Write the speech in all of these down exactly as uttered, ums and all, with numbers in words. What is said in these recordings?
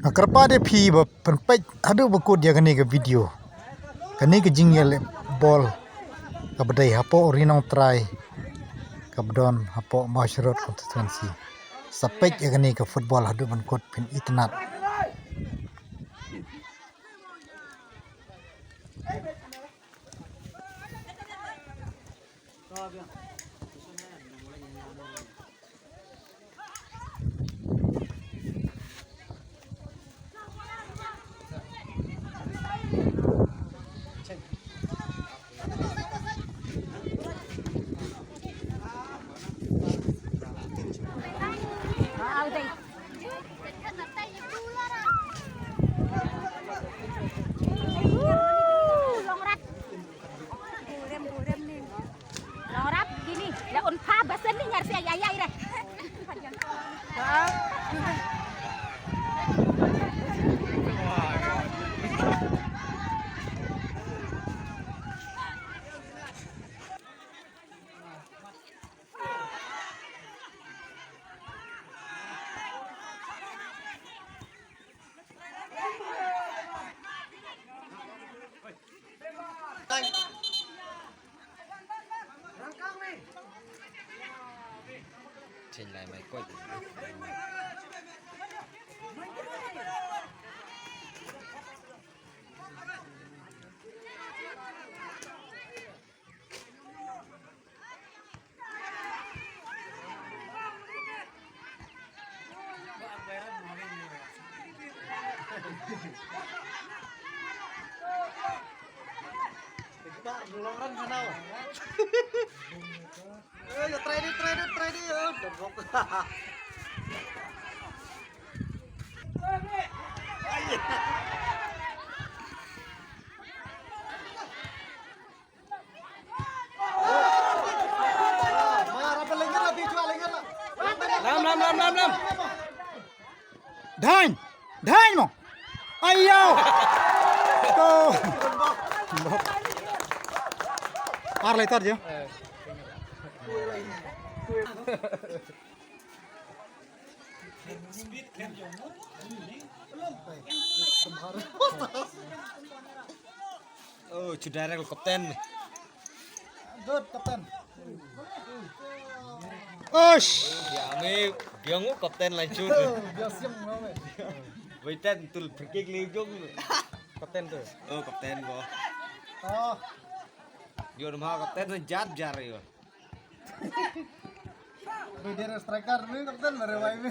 Nga kyrpad ïa phi ba phin peit haduh ba kut ïa kane ka video. Kane ka jingïaleh bol kaba dei hapoh Ri Nongtrai kaba don hapoh Mawshynrut constituency. Sa peit ïa kane ka football haduh ban kut, phin itynnad. Long rap gini, la un pha ba seni ngar sia ya ya ira. Chen lai mai koit. Eh, ya, try di, try di, try di. Oh, dobok. Lam, lam, lam, lam, lam. Dhain, dhain mo. Ayo. To. Ar lai tar jo. Oh, chu direct kapten. Good kapten. Osh. Ya me biang u kapten lanjut. Biang siang me. Waitan tul pergi keliling. Kapten tu. Oh, kapten ko. Oh. Dia rumah kapten tu jat jar yo. Dia striker ni kapten mere wai me.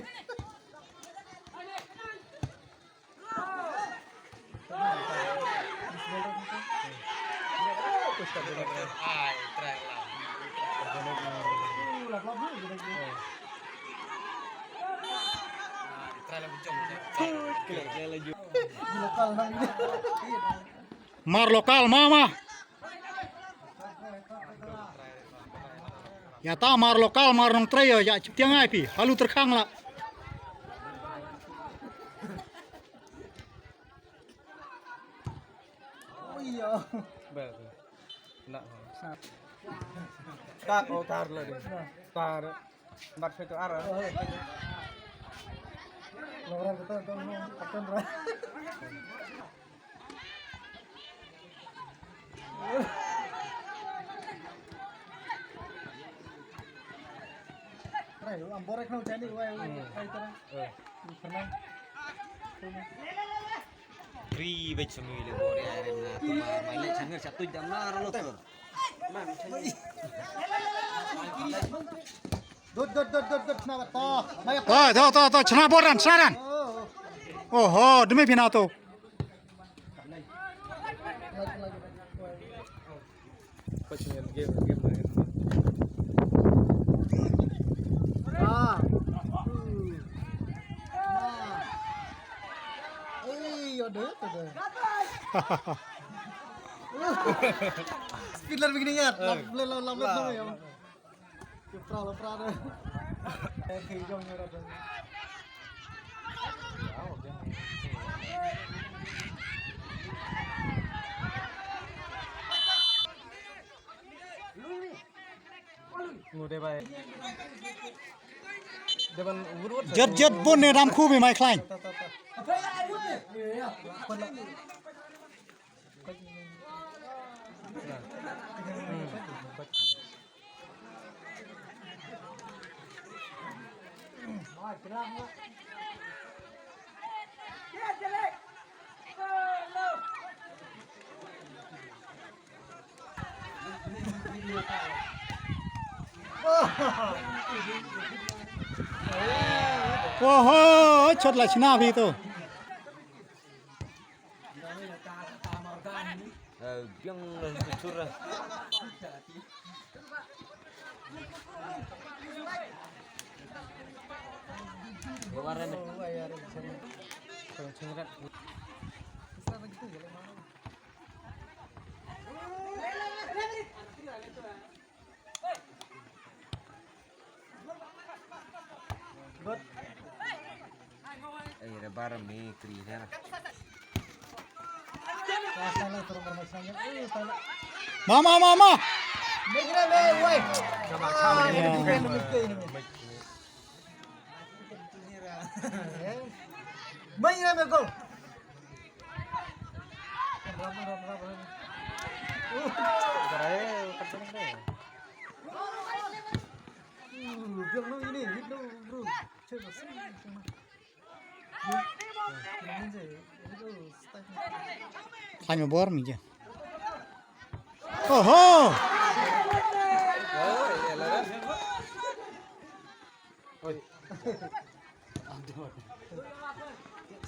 Mar lokal mama. Ya ta mar lokal mar Nongtrei ya, ya chip tiang ai pi. Halu terkhang la. Oh iya. Ba, ba. Nak. Tar, oh, tar lah dia. Tar. Empat satu arah. Orang kata tu, kata orang. Trai, am borek no jani, wai, wai, trai, trai. Pernah. Ri bej sumi le bore ai rem na to ma, ma le changer satu jam na ro lo tur. Dot, dot, dot, dot, dot, chna to. Maya. To, to, to, to, chna bor ran, chna ran. Oh, oh. Oho, demi pina to. Ah. Ei, ada tu dah. Speed lar begini ya. Lam, lam, lam, lam, lam, ya. Lepra, lepra dah. Eh, jom, jom, jom. Jot jot bun ne dam khu bi mai khlain. Oho, chot la chna phi to. Biang la chur. Ei, re bar mi kri ne. Ma, ma, ma, ma. Mai ne me gol. Khlaiñ ma bor mi je. Oho.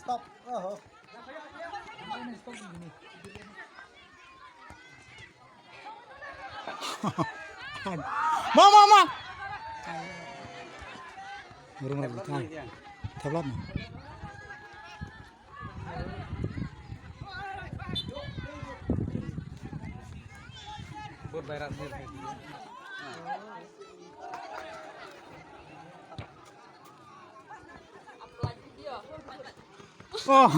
Stop. Oho. Ma, ma, ma. Rung rung thai. Thap lap. Oh.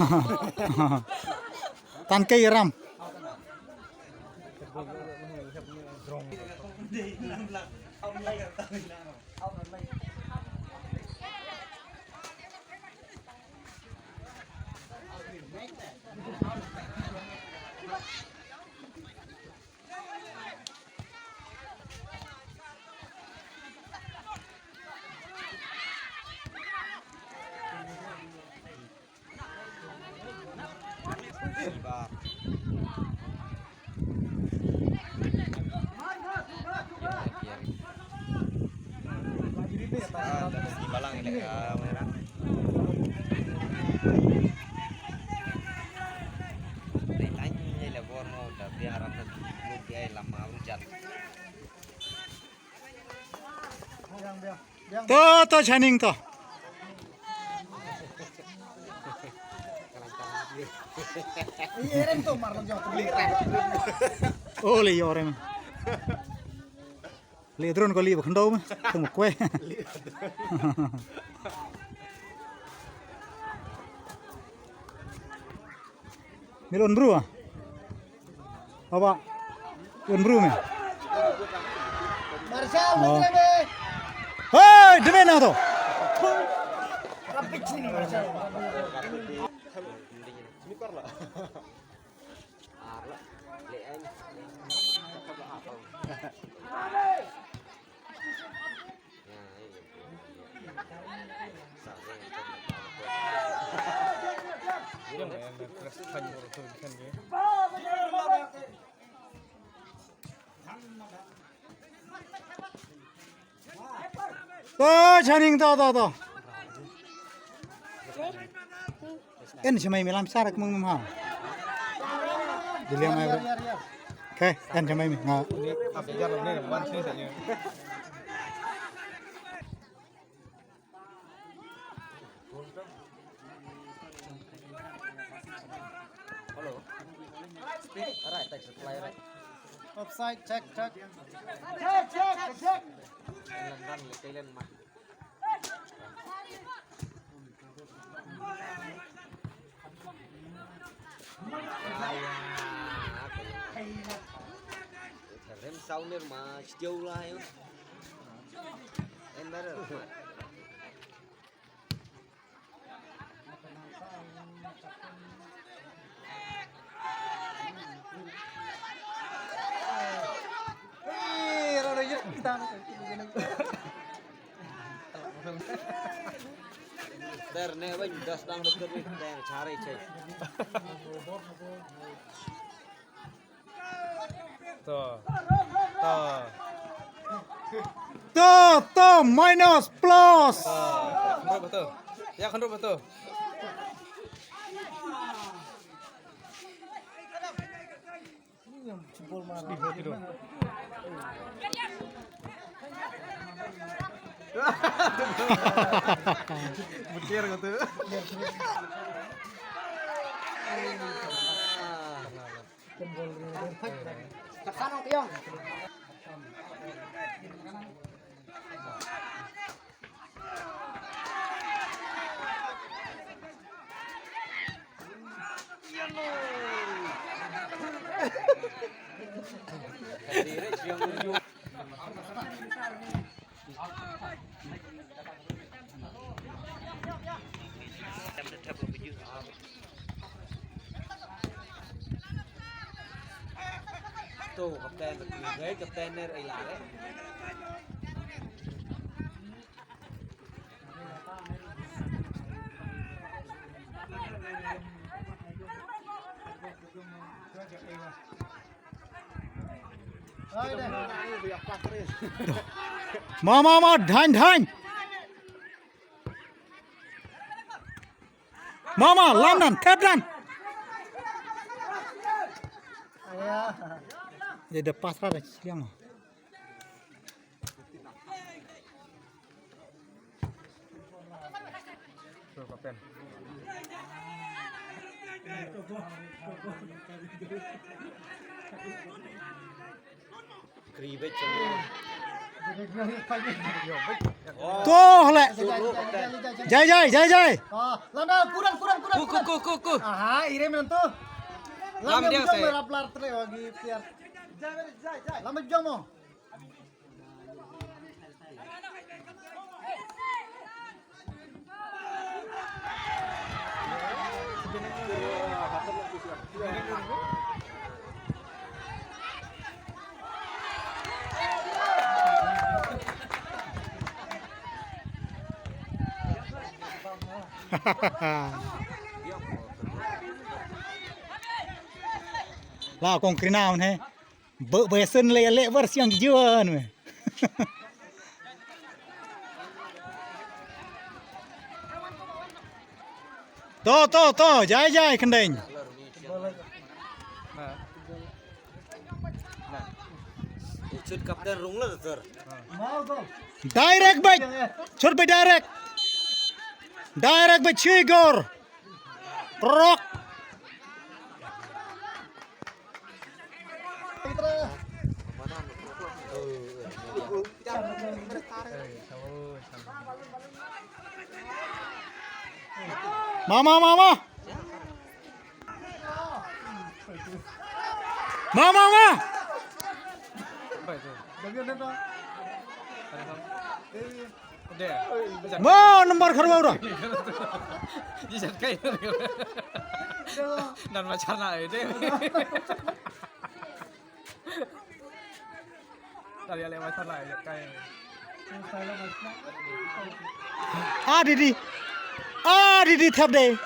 Tan kei ram. To, to, Shining to. Oh, le yorem. Le drone ko le ba khyndew me. Kum kwe. Mil un bru ah. Aba. Un bru me. Marshal, oh. Hey, debe na to. Rapid sini Marshal. To, Shining to, to, to. En shamai milam sarak mung mung ha. Diliang mai bro. Okay, en shamai mi nga. Offside, check, check. Check, check, check. Rem saunir ma stiau lah ya. Enbar. Ter ne ban das dang betul ni ter chare chai. To. To. To, to, minus, plus. To. Khandrup betul. Ya, khandrup betul. Mutir kata. To, kapten, kapten ner ai la, eh. Ma, ma, ma, dhain, dhain. Ma, ma, lam dan, thep dan. Ïa, da pas ra da chiang. To hle. Jai jai jai jai. Landa kuran kuran kuran. Ku ku ku ku ku. Aha, ire men tu. Lam dia se. Rap lar tre wagi piar. Lam jong mo. La kong krina un he. Ba ba sen le le bar siang juan me. To to to jai jai kendeng. Chut kapten rung la ter. Direct back. Chut back direct. Direct back chui gor. Prok. Mama mama. Mama mama. Mo number kharwa ura. Ji jat kai. Nan ma charna ai de. Tali ale ma charna ai jat kai. A didi. A didi thap de.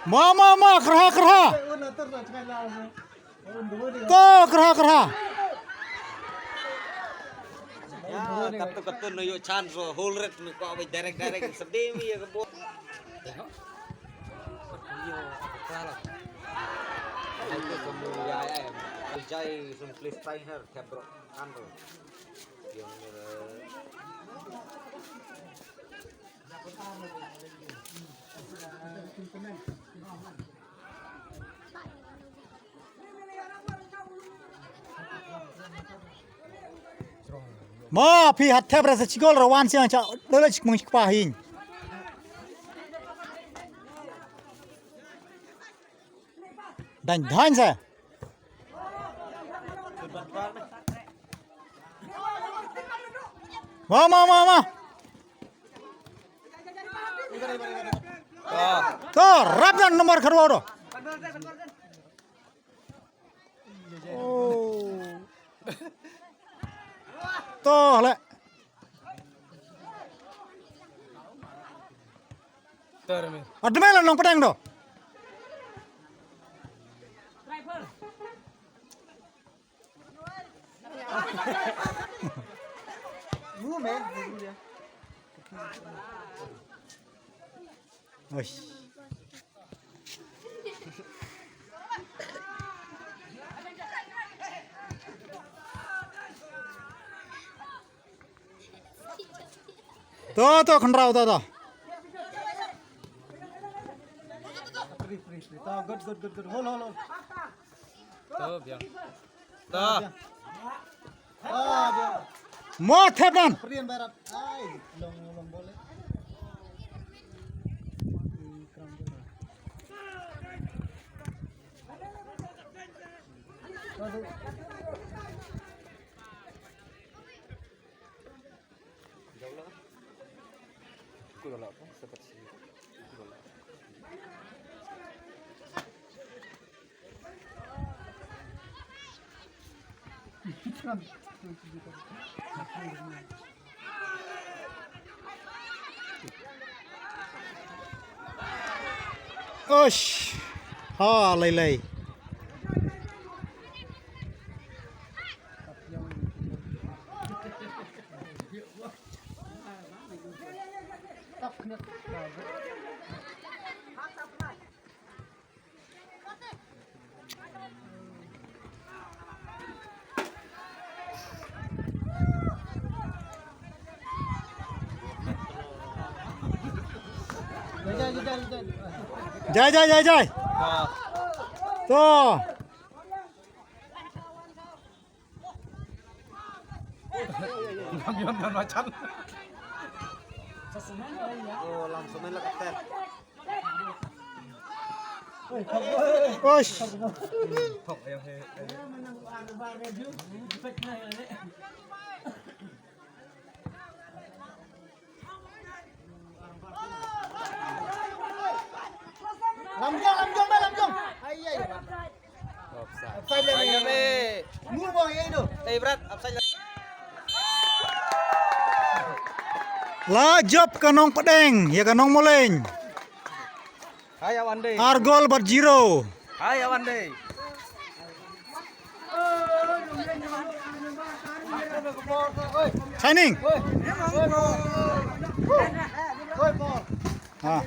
Ma ma ma, kyrha kyrha. To kyrha kyrha. Ya, katu katu no yo chance ro, hold red no ko abai direct direct sedemi ya kebo. Jai sum please try her, kebro, kan ro. Yang ni. Mo phi hat thep ra sa chigol ra wan siang cha dole chik mung chik pa hin. Dang dang se. Ma ma ma ma. To, rap dan nomor kedua tu. Oh. To, le. Admel nong pedang tu. Oish. To, to, khynraw, to, to. Free, free, free. To, good, good, good, good. Hold, hold, hold. To, biang. To. To, biang. Mo thep nan. Free and Bharat. Ai, long, long ball. Osh. Ha, lei lei. Jai, jai, jai, jai. To. Oish. Lam jong, lam jong, lam jong. Ai, ai, ai. Offside. Offside le. Offside le. Mu bo ye do. Eh, Bharat, offside le. La jop ka Nongpdeng ïa ka Nongmulien. Hai, awan dei. Ar gol bad zero. Hai, awan dei. Shining. Ha.